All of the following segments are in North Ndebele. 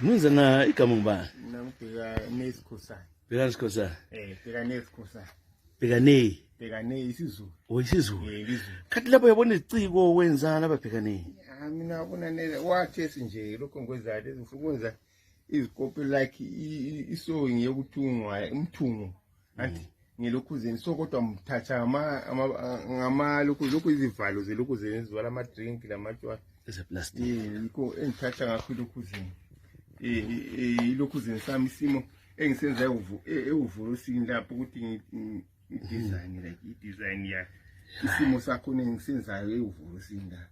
Wenza na igama ngubani? Nangu Bhekaneyi Sikhosana. Bhekaneyi Sikhosana. Bhekaneyi Sikhosana. Bhekaneyi Isizulu. Isizulu. Izulu. Khathi lapho yabona iziciko wenzana abaBhekaneyi. Mina abona nele wathi nje lokho ngikwenzayo lezifuna ukwenza izikopi like isewing yokuthungwa umthungo. Anti ngelokhuzeni so kodwa mthatha ngama lokho izivalo zelokhu zenziwa lama drink lamatshwa Ezeplastic. Yiko engithatha ngakho lokhuzeni. Ilokhuzeni sami isimo engisenza evulosini lapho ukuthi design like i-design ya isimo sakho nengisenzayo evulosini la.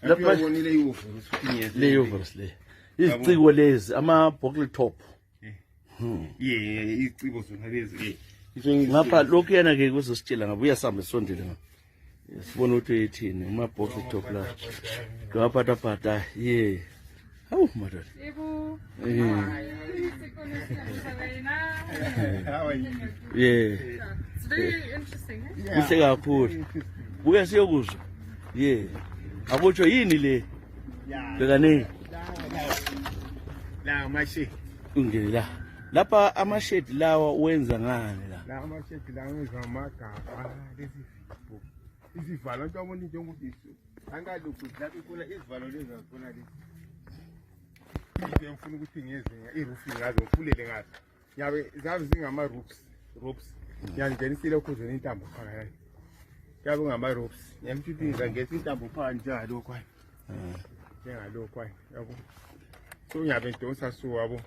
Lapha ngibonile ivulosini leyo verse le. Iziciko lezi ama-buckle top. Iziciko zona lezi Ngapha lokhu yana ke kuzositshela ngabuya sambe sondele ngapha. Sibona ukuthi uyithini ama-buckle top la. Ngapha Hawu madod. Yebo. How are you? It's very interesting. Kuhle kakhulu. Buya siyokuzwa. Abutsho yini le? Bhekaneyi. La mashedi. Ungene la. Lapha amashedi lawa wenza ngani la? La mashedi la wenza amagabha lezivalo. Izivalo into abona into ukuthi angalokhu lapho khona izivalo lezi zakhona lezi. Ngifuna ukuthi ngezinga iroofing ngazo ngifulele ngazo. Yabe zabe zingama ropes. Ngiyangenisile ukuzweni intambo phakathi. Yabe ngama ropes. Ngiyamthithi ngizangeza intambo phakathi njalo kwaye. Njengalokho yabo. So ngiyabe ndonsa so wabo.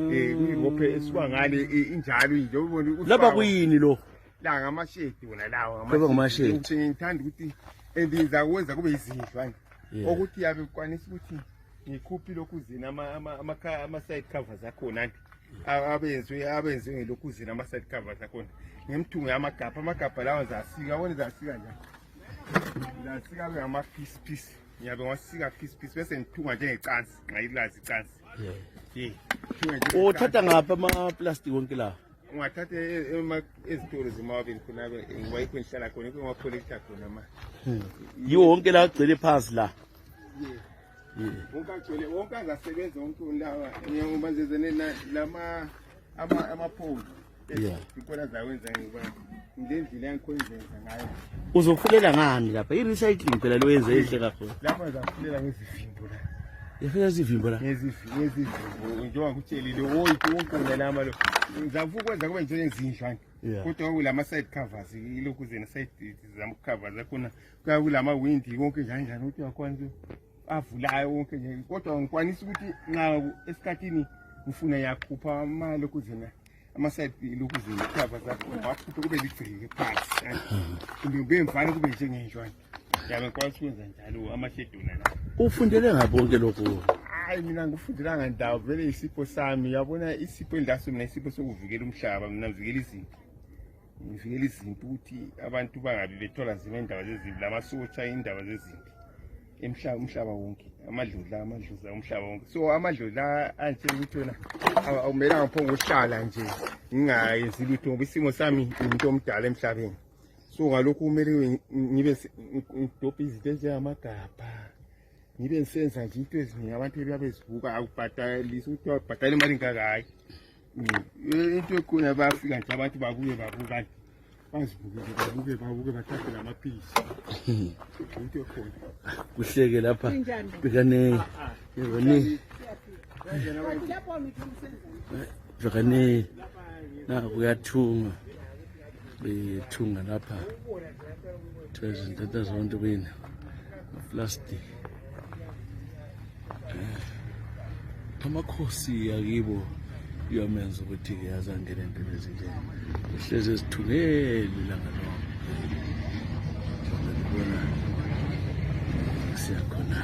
Kuyirophe esiba ngale injalo nje ubone ukuthi Lapha kuyini lo? La ngamashedi wona lawo ngamashedi. Ngithanda ukuthi endiza kwenza kube izindlwana. Ukuthi yabe kwanisa ukuthi ngikhuphi lokhuzini ama side covers akhona anti abenziwe ngelokhuzini ama side covers akhona ngemthungo amagabha lawa zasika wona zasika njalo zasika ngama piece ngiyabe ngasika piece bese ngithunga njengecansi ngayilazi icansi Uthatha ngapha ama-plastic wonke la? Ungathatha ezitolo zeMawabeni khona ngiwayikho ngihlala khona kwema-collector khona ma Yiwo wonke la agcwele phansi la? Wonke azasebenza wonke lawa ngiyangibazezene lama amaphondo ikhona zawenza ngindlela yangikhonzenza ngayo Uzofulela ngani lapha? I-recycling phela lo wenza ehle kakhulu. lapha zafulela ngezivimbo la Yafika izivimbo la? ngezivimbo njengoba kutshelile wonke lama lo ngizavuka kwenza kube njengezindlwana kodwa kulama side covers ilokhu zena side zama covers akhona kulama windi wonke njalo ukuthi yakwanza avulayo wonke nje kodwa ngikwanisa ukuthi nxa esikhatini ufuna yakhupha imali okuzena ama-side lokuzena cover zakho wakhupha kube ligceke phansi kumbe mfana kube njengenjwana yabe ngikwanisa ukwenza njalo amashedula la. Ufundele ngabonke lokho? Hayi mina ngifundelanga ndawo vele isipho sami yabona isipho endaso mina isipho sokuvikela umhlaba mina ngivikela izimpi ukuthi abantu bangabi bethola zime indaba zezimpi lamasotsha indaba zezimpi umhlaba wonke amadlodla umhlaba wonke so amadlodla anje ukuthi wena awumelanga phongo uhlala nje ngingayenzi lutho ngoba isimo sami umuntu omdala emhlabeni so ngalokho kumele ngibe ngidobha izinto ezinjengamagabha ngibe ngisenza nje into eziningi abantu bezibuka akubhatalisa ukuthi wabhatala imali engakayi into ekhona bayafika nje abantu babuke bazibuke bathathe lamaphilisi into ekhona kuhleke lapha Bhekaneyi Bhekaneyi na kuyathunga bethunga lapha izinto zonke wena plastic amakhosi akibo uyamenza ukuthi yazangena into ezinje ihleze ezithungele ilanga lonke bona siyakhona